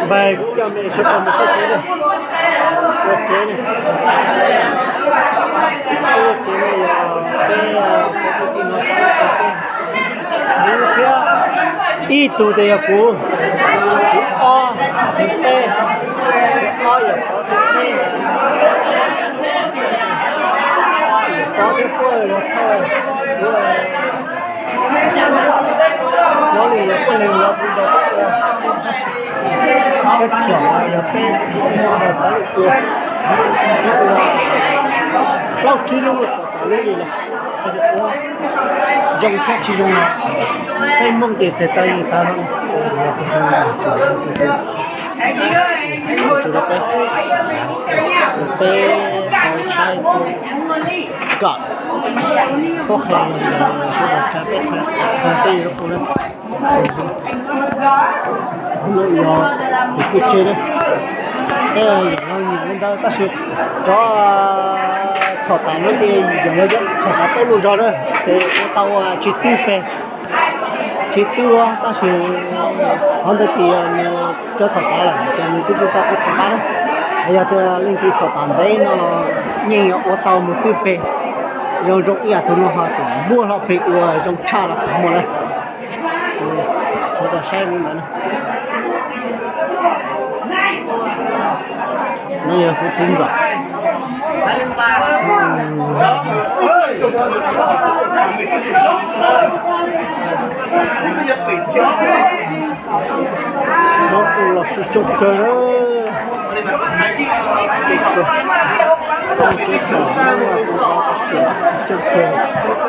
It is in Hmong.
Pais kuv coj mej sawv daws mus sab tsev na. Ua tsev na. Ua tsev no yog peb sawv daws no tau tau xwb. Kuv thiab ib tug tes yog kuv, kuv ob, kuv peb, kuv ob yog qhov tes peb. Qhov thiab puab yog thawj, kuv Nyob li yog poj niam los kuv nrog peb ua, peb cov yog peb nrog peb ua, peb ua plaub tsib lub los tom tom lub li los, zoo thiab tsis zoo los peb Hmoob ces tes taw li tas no. Tsuas rau peb, peb tau saib kom koj qhia sawv daws tsa peb qhia, qhia peb zoo na. Yog tus kuj tseg na, yog los nyiam li ntawd tab sis cov txhom tas no ces yog txhom tas peb lub zog na, ces ua tau tsis twb peg, tsis twb ua tab sis qhov ntawd ces nws cov txhom tas lawm ces nws twb tsis tau peb txhom tas na. Yog tias leej twg txhom tas ntev no los yeej yuav ua tau mus twb peg, zoo zoo ib yam tus no ho tseem npuaj hlo peg ua zoo tshaj los kuv muaj na. Sawv daws saib li ntawd na. No yog kuv txiv ntxawm. Los sib coob kawg, coob kawg.